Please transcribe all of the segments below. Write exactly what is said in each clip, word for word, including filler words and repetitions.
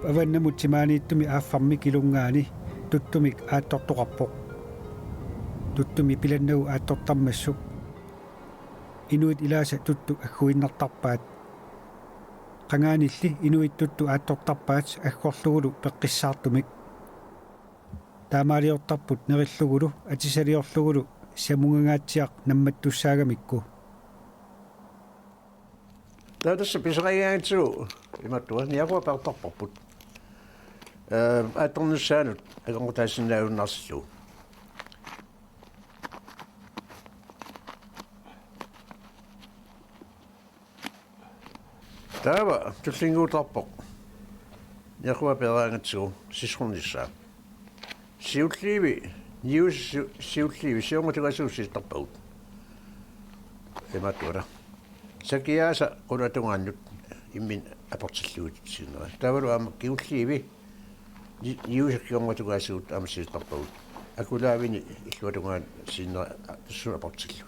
Avannamut timaaniittumi aaffarmik ilunngaani tuttumik aattortoqarpoq. Tuttumi pilannagu aattortarmassuk. Inuit ilaasa tuttu agguinnartarpaat. Qangaanilli inuit tuttu aattortarpaat aggorlugulu peqqissaartumik. Taamaaliortarput nerillugulu atisaliorlugulu samungangaatsiaq nammattussaagamikku. Taava tassa pisariaangatsigu imaattuat niaqua peertarparput. Ee, aattornissaanut akeqqutaasinnaajunnaarsillugu. Taava tullinnguuttarpoq. Niaqua peeraangatsigu sisornissaa. Siulliivi, nius siu-, siulliivi siornatigut siittarpagut. Imaattuata. Sakiaasa qulaatungaannut imminut aportillugit siinera. Taavalu aamma kingulliivi ni-, niuserkiorngatugaatsigut aamma siittarpagut. Akulaavini illuatungaanut siinera tassuuna aportillugit.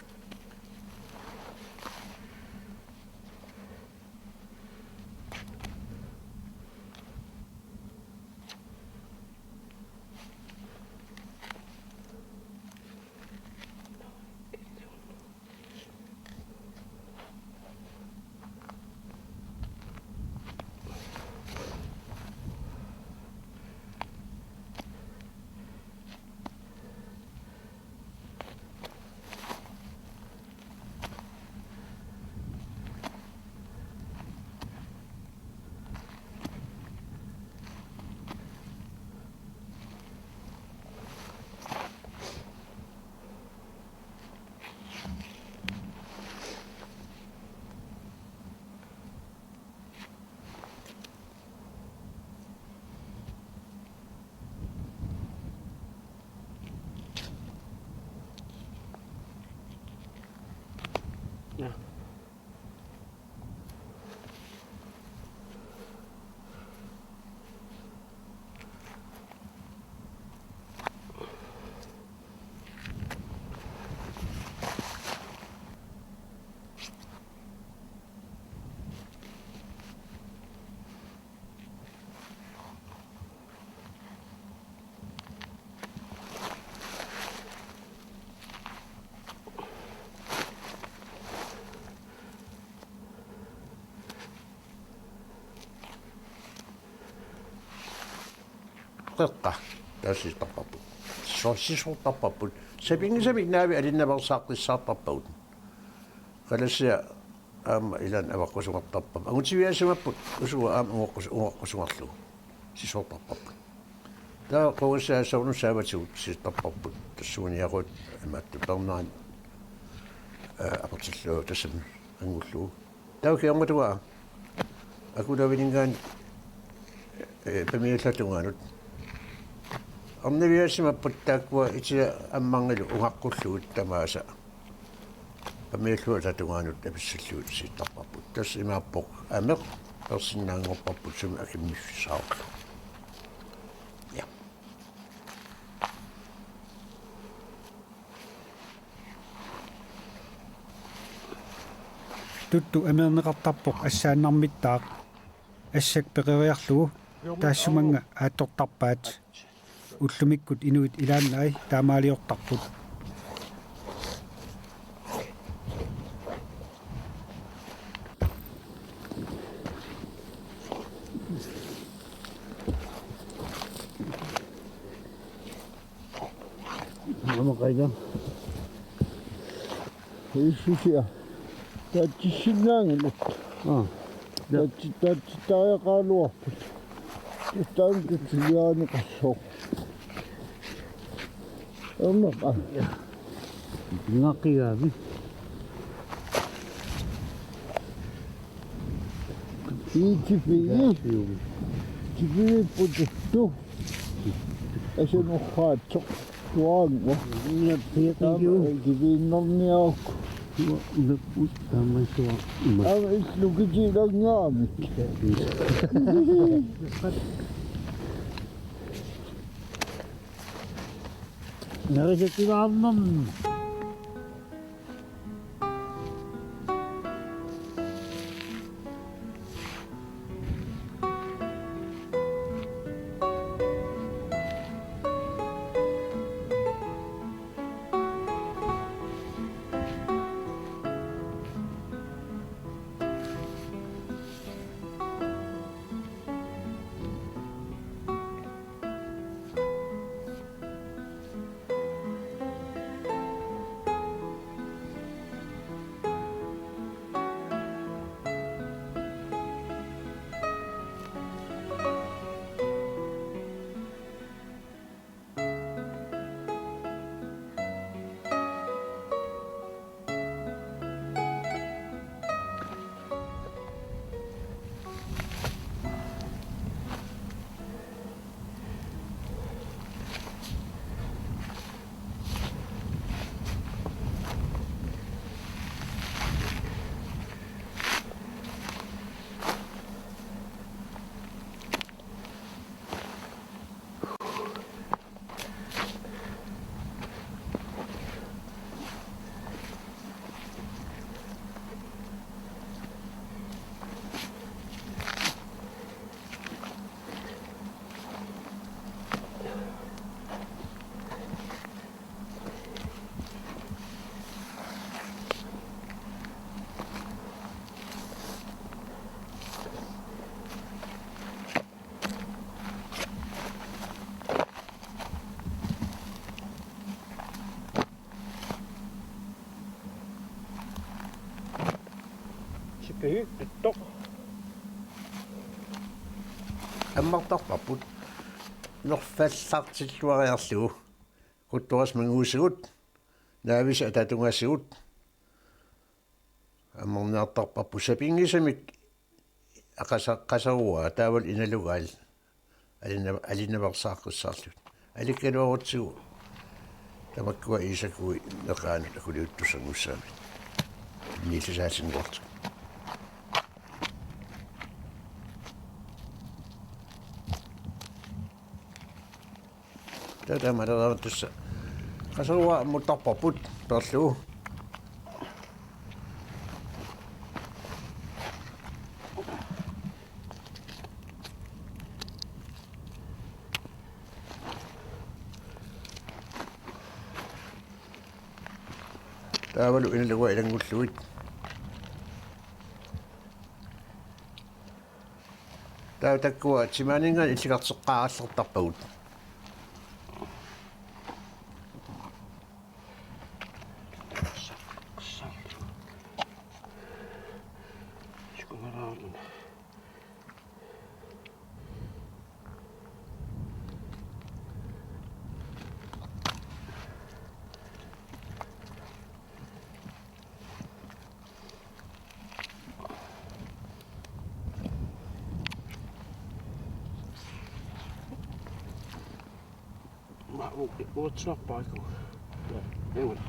Qeqqa. Taava sisortarparput. So-, sisortarparput. Sapinngisamik naavi alinnaveersaaqqissaartarpagut. Qalasia aamma ilaanni avaqqusugartarpaa. Angutiviaasimapput usuga aamma ungaqqus-, ungaqqussugarlugu. Sisortarparput. Taava qungassaa soorunami saavatigut sisortarparput. Tassuuna niaqut imaattut peernerani, ee, aportillugu tassami angullugu. Taava kingornatigut akulaavininngaanniit, ee, pamiulluatungaanut. Arnaviaasimapput taakkua itila ammarngilu ungaqqullugit tamaasa. Pamiulluatungaanut apissillugit sisortarparput. Tassa imaappoq ameq peersinnaanngorparput sumi akimmiffissaarlugu. Ja. Tuttu ameerneqartarpoq assaannarmittaaq. Assak peqeriarlugu taassumannga aattortarpaat. Ullumikkut inuit ilaannai taamaaliortarput. Aamma qanga. Issusia. Tatsissinnaanngilaq. Aa. Tatsi-, tatsitariaqaraluarput. Taanna tatsiliaaniqassaaq. Aamma qanga. Ngaqigami. Ii tipi. Ii. Tipi pututtu. Asanuxaatsoq tuaanngo. Thank you. Kiviinnarniaruk. Unapput taamaassuaq. Aamma illu kitilangaamik. Narisatilaarnam. Kihittoq. Ammartarparput. Nerfallartilluariarlugu. Quttorassi manguusigut. Naavisa atatungaasigut. Ammarniartarparput sapinngisamik aqasa-, qasaruaa taavalu inalugaat alina-, alinaveersaaqqissaarlugit. Alikkaluarutsigu tamakkua iisakui neqaanut akuliuttussanngussaammat. Niillisaasinngortut. Taava taamaaleraangat tassa qasaruaa ammuttarparput peerlugu. Taavalu inalugaat ilanngullugit. Taava takkua timaaninngaanniit illikarteqqaarallartarpagut. Mä u-, uutsuarpaaku. Engula.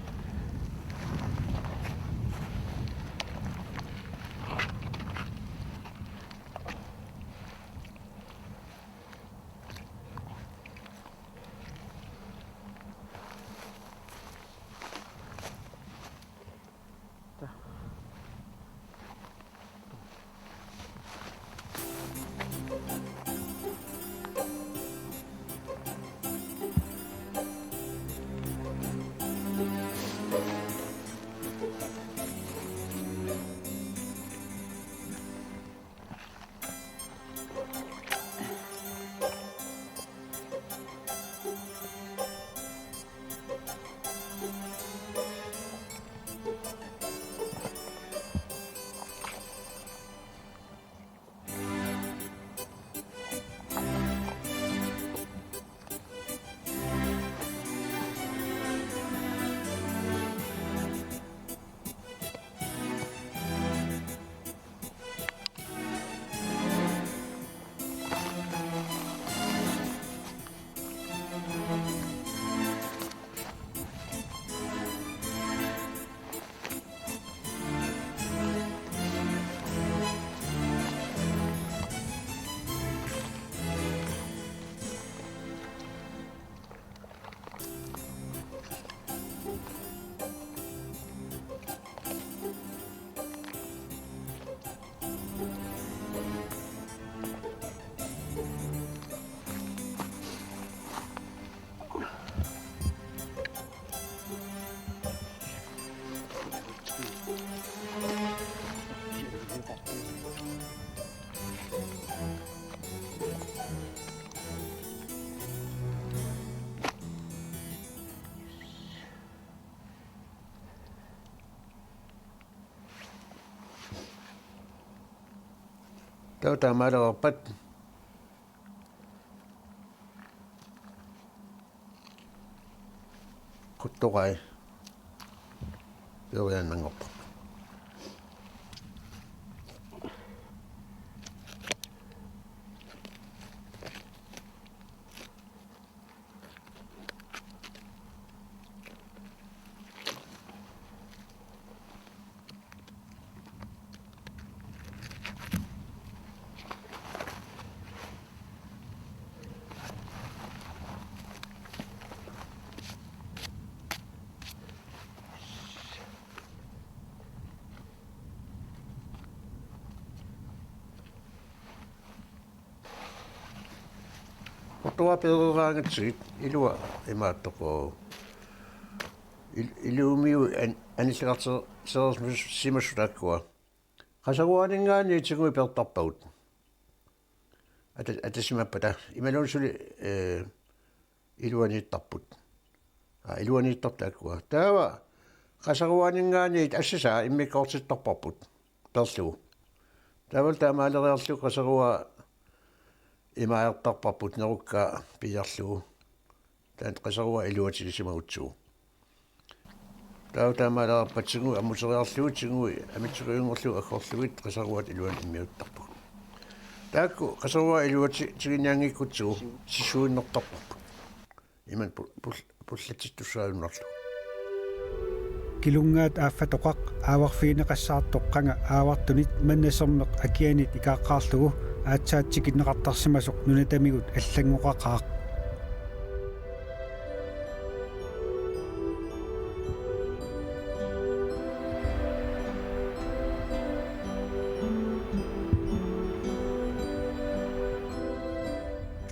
Taava taamaalereerpat quttorai peeriaannanngorpoq. Quttoraa pereeraangatsigit ilua imaattoq. Il-, ilumiu an-, anillikarter-, sereersimassuk taakkua. Qasaruaaninngaanniit tiguit peertarpagut. Ata-, atasimappata. Imaluunniit suli, eh, iluaniittarput. Aa, iluaniittarput taakkua. Taava qasaruaaninngaanniit assasaa immikkoortittarparput. Peerlugu. Taavalu taamaaleriarlugu qaseruaa imaajartarparput nerukkaa piiarlugu. Taanna qaseruaa iluatigisimagutsigit. Taava taamaaleriarpat tigui ammuteriarlugu tigui amitsukajunnguullugu aggorlugit qaseruaat iluanut immiuttarpagut. Taakku qaseruaat iluatiginianngikkutsigu sissuinnartarparput. Imannak pu-, pul-, pullatsittussaajunnaarlugu. Kilunngaat aaffatoqaq aavarfigineqassaartoq qanga aavartunit Mannasermeq akianit ikaaqqaarlugu aatsaat tikinneqartarsimasoq nunatamigut allanngoqaqaaq.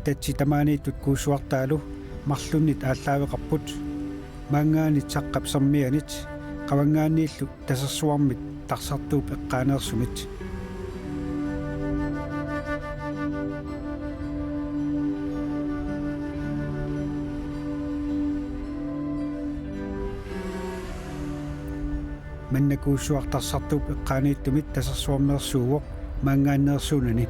Tatsi tamaaniittut kuussuartaalu marlunnit aallaaveqarput, maanngaannit Saqqap Sermianit, qavanngaanniillu Tasersuarmit Tarsartuup eqqaaneersumit. Manna kuussuaq Tarsartuup eqqaaniittumit Tasersuarmeersuuvoq maanngaanneersuunani.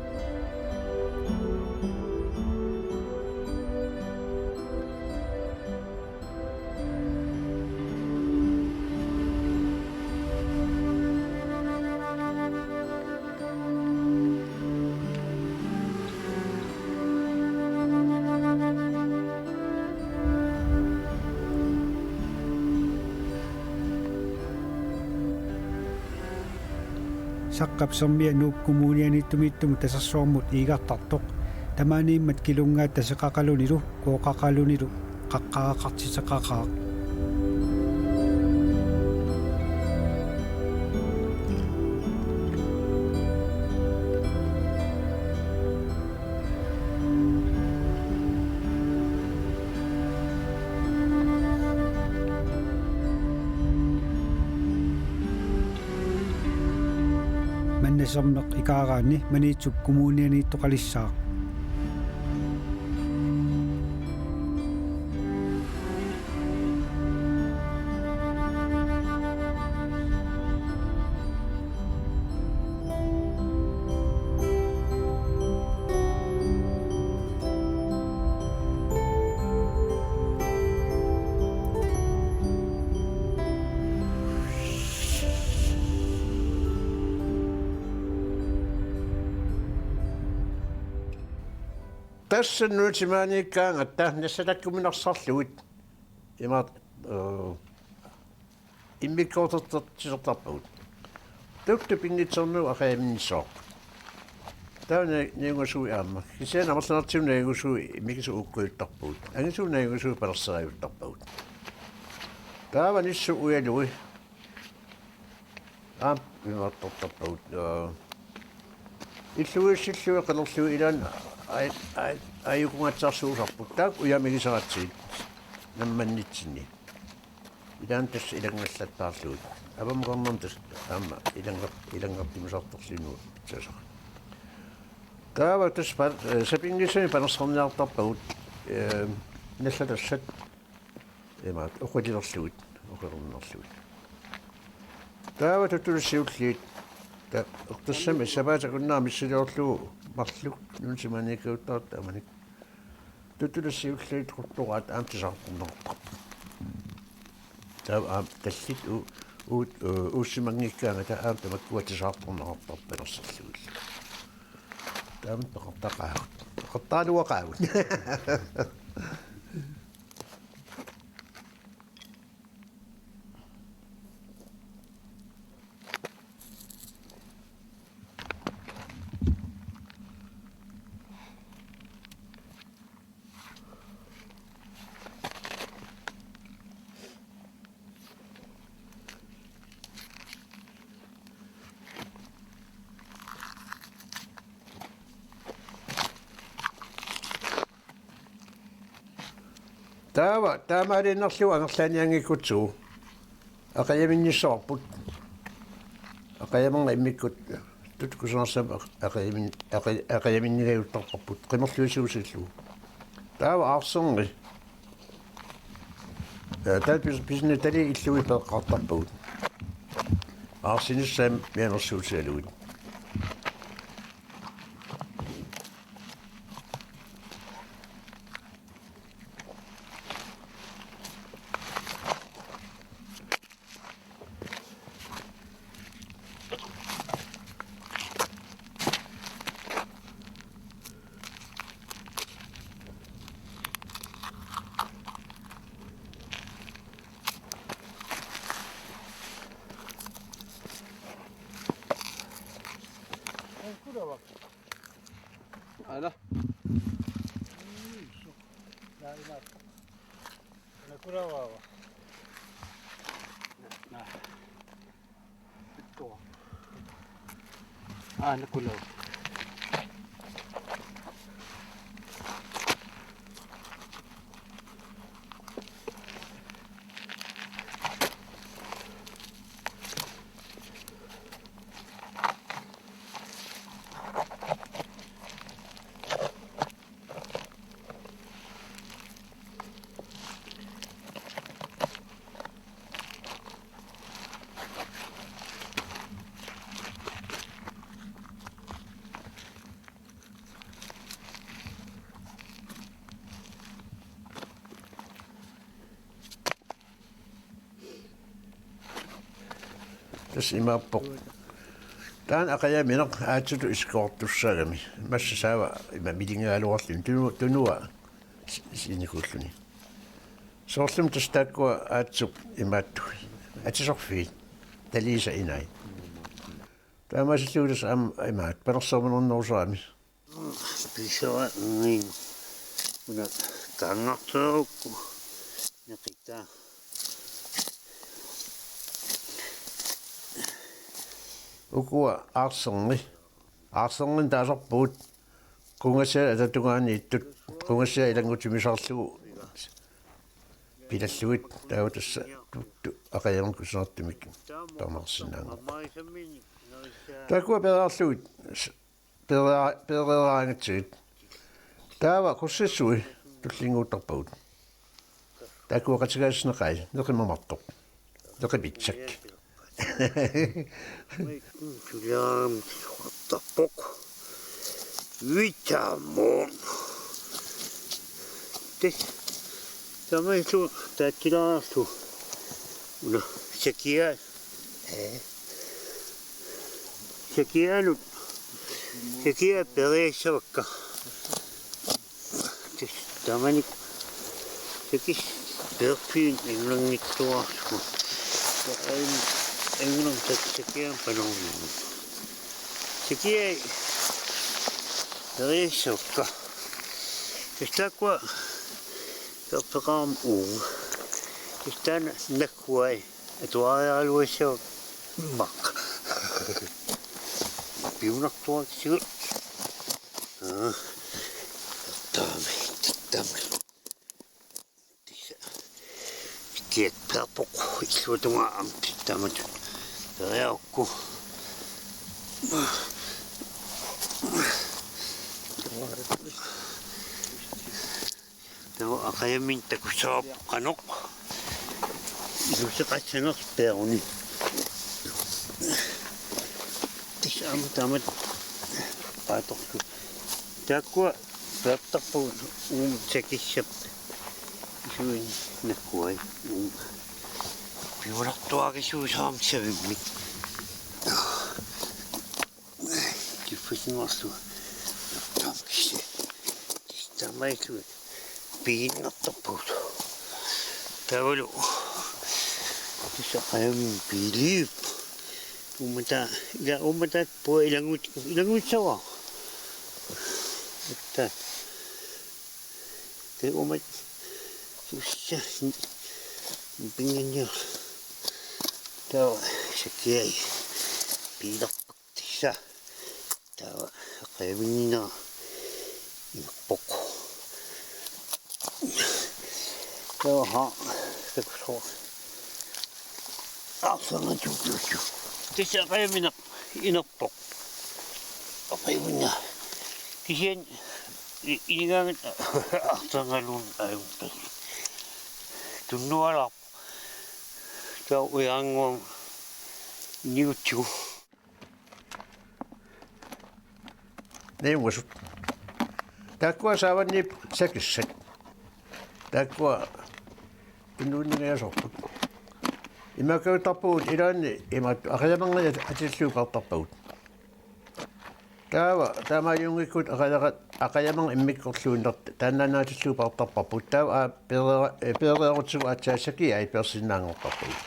Saqqap Sermiaq Nuup Kommunianiittumiittumut Tasersuarmut iigartartoq, tamaaniimmat Kilunngaat Taseqaqalunilu Qooqaqalunilu qaqqaraqartiteqaqaaq. Mannasermeq ikaaraanni Maniitsup Kommunianiittoqalissaaq. Tassa nunat imaaniikkaangatta nassatakkuminarsarlugit imaat, eh, immikkoortortilertarpagut. Tuttup inngitsoornagu aqajaminnissavarput. Taava na-, najugasuit aamma. Kisianni amerlanertigut najugasuit immikkuusut uukkujuttarpagut. Angisuut najugasuit palerseriartortarpagut. Taava nissut ujalui. Aamma imaattortarpagut. Aa. Illugiissillugit qilerlugit ilaanni aj-, aj-, ajukunngatsiarsuusarput. Taakku ujamigisaratsigit. Nammannitsinni. Ilaanni tassa ilanngallattaarlugit. Avamukarnermi tassa aamma ilanngar-, ilanngartumisartorluinnarpoq pitsaasoq. Taava tassa pa-, eh, sapinngisamik palersarniartarpagut, eh, nallatassat imaat oqililerlugit, oqilernarlugit. Taava tuttulissat siulliit, ta-, eqqissami sapaatip akunnera missiliorlugu marluk nunat imaaniikkajuttaratta taamani. Tuttulissat siulliit quttoraat aamma tisaartorneqartarput. Taava aamma tallit u-, uut-, u-, uussimanngikkaangatta aamma tamakkua tisaartorneqartarput palersarlugillu. Taama peqartaqaagut. Peqartaraluaqaagut. Taava, taamaaliinnarlugu angerlaanianngikkutsigu. Aqajaminnissavarput. Aqajaminneq immikkut tuttup kusanarsuarmut aq-, aqajamin-, aqa-, aqajaminningajuttarparput. Qimerluisiusillugu. Taava aarserneq. Ee, taava pis-, pisinnataliit illugit peqartarpagut. Aarsinissaat mianersuutigalugit. Aana. Naa, imaattoq. Nakulavaa. Naa. Pittua. Aa, nakulavaa. Tassa imaappoq. Taanna aqajamineq aatsutut isikkoqartussaagami. Massa saava ima milingaluarluni tunu-, tunua si-, sinikuulluni. Soorlumi tassa taakkua aatsup imaattuit. Atisorfiit. Taliisa inai. Taamaasillugu tassa aamma imaat panersermanunnerusarami. Pisara ngin. Una kangartoorukku. Nakita. Ukua aarserni. Aarserni taasarpugut. Qungasia atatungaaniittut. Qungasia ilanngutimisaarlugu. Pilallugit taava tassa tuttu aqajammik kusanartumik tamarsinnaanngorput. Taakkua peeraarlugit s-, peeraa-, peereeraangatsigit. Taava qussissui tullinnguuttarpagut. Taakkua qatigaasineqai neqimamartoq. Neqipitsak. Suliaramik suqartarpoq. Vitamun. Tassa. Taamaallu taatsilaarlu. Una sakiaa. Ee. Sakiaanut. Sakiaat periassavakka. Tassa taamani. Sakis peerpiit inunngitsuarsuaq. Aim-, inunngit sak-, sakiaat panormi. Sakiaat periassavakka. Tassa taakkua peerpeqarami uunga. Tassa taanna nakkuai. Atuariaraluassaaq immaqa. Piunartuatsigut. Aa. Taami, taami. Tassa. Kiat peerpoq illuatungaa aamma taamatut. Periarukku. Taava aqajamminik takussavarput qanoq iluseqassanersoq peeruni. Tassa aamma taamatut qaatorlu. Taakkua peertarpagut uuma sakissap isuini nakkuai uuma. Piunartuakisuusaam savimmik. Kiffisinngorlugu. Tamakku. Taamaallu piinnartarpugut. Taavalu. Tassa qajam piiliip. Uummata, ila uummataat puua ilanngut-, ilanngutissavaa. Atta. Tassa uummata. Sussa. Pinngitsoq. Taava sakiai. Piilerput. Tassa. Taava aqajaminninnera inerpoq. Taava haa, takusoq. Aarsaanngatuujuuju. Tassa aqajamineq inerpoq. Aqajaminneq. Kisianni i-, inigaangat aarsaanngaluunniit ajunngitsoq. Tunnualaarpoq. Taava ujaannguaq inigutsigu. Najungasut. Taakkua saavanniipput sakissat. Taakkua tunnuinningajasorput. Imaakkaattarpagut ilaanni imaattoq aqajamanngit atillugit peertarpagut. Taava taamaajunngikkutta aqajaqa-, aqajamanngit immikkoorluinnartoq taannaannaatillugu peertarparput. Taava aa peereera-, ee, peereerutsigu aatsaat sakiai peersinnaanngortarpagut.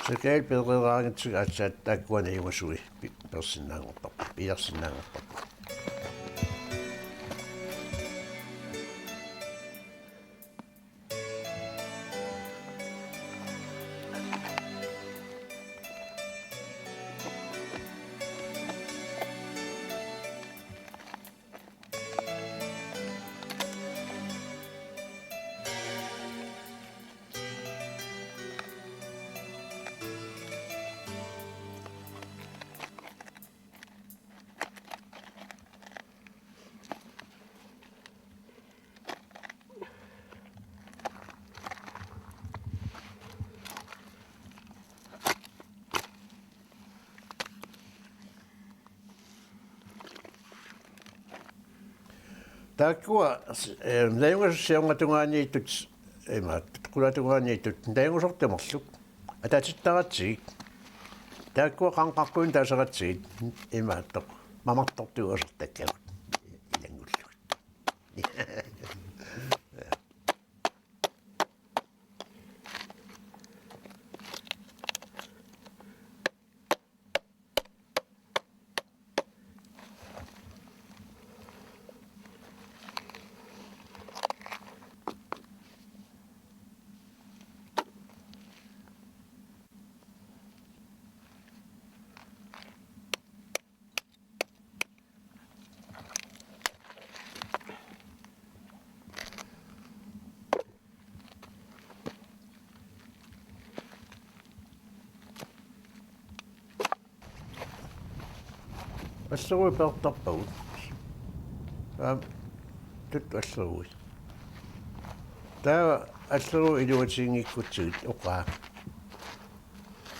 Sakiai peereeraangatsigu aatsaat taakkua najungasui pi-, peersinnaanngortarput. Piiarsinnaanngortarput. Taakkua, eh, najugasussiortungaaniittut, imaat, qulatungaaniittut, najugasortut marluk ataatittaratsigit. Taakkua qanqaqquin taaseratsigit, imaattoq, mamartortuusertakkagut ilanngullugit. Alleruit peertarpagut. Aamma tuttu alleruit. Taava alleruit iluatiginngikkutsigit oqaat.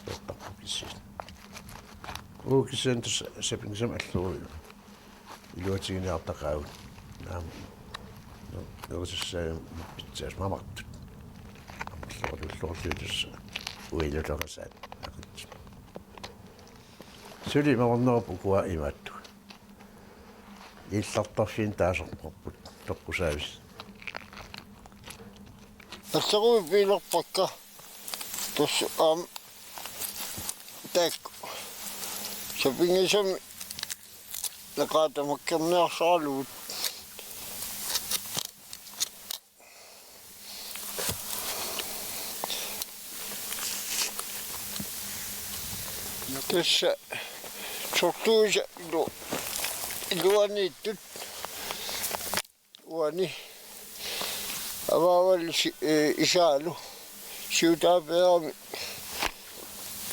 Peertarput kisiat. Uagut kisianni tassa sapinngisamik alleruit iluatiginiartaqaagut. Naamik. Nu, nuutissaajum pitsaas mamartut. Amerlorulluarluit tassa uiluleqasaat. Suli mamarnerup ukua imaattugut. Illartarfiit taasarparput toqqusaavisa. Assaruit piilerpakka. Tassa aamma taakku sapinngisamik neqaat tamakkerniarsaralugu. Tassa sortuisa ilu-, iluaniittut. Uani. Avaavalu si-, eh, isaalu. Siutaapeerami.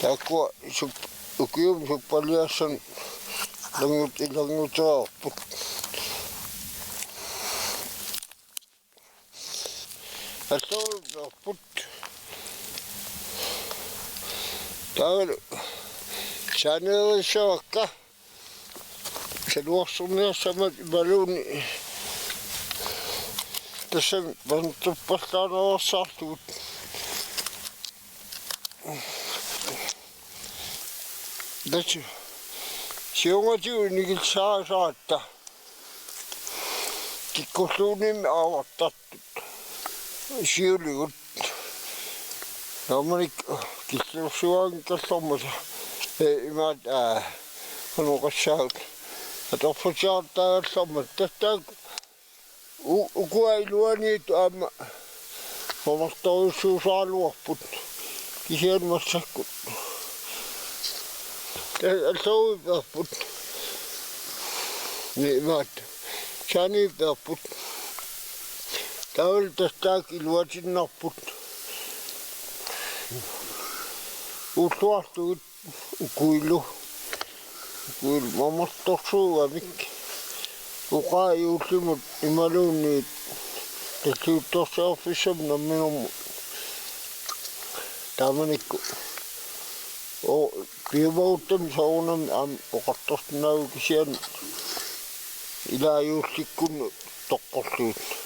Taakkua sup-, ukiumi suppaliassanut ilanngut-, ilanngutereerput. Assaruit peerput. Taavalu saaneerissavakka. Saluarsorniassammat imaluunniit tassami panertorpallaanersaarlugu. Tassa siornatigut nikilsaasaratta. Kikkulluunniimmi aavartartut. Siuligut. Taamanikkut killilersugaanngikkallarmata. Ee, imaat, aa, qanoq oqassaagut. Atorfissaqartaagallarmata. Tassa taakku u-, ukua iluaniittut aamma mamartorujussuusaraluarput. Kisianni massakkut. Tassa assaruit peerput. Ni imaat. Saaniit peerput. Taavalu tassa taakku iluatinnarput. Ulluartugit. Ukuilu. Ukuilu mamartorsuugamik. Oqaat juullimut imaluunniit talliuttorsiorfissamut namminermut. Taamanikkut. Oo, piumaguttami soorunami aamma oqartorsinnaavugut kisianni ilaa juullikkunnut toqqorlugit.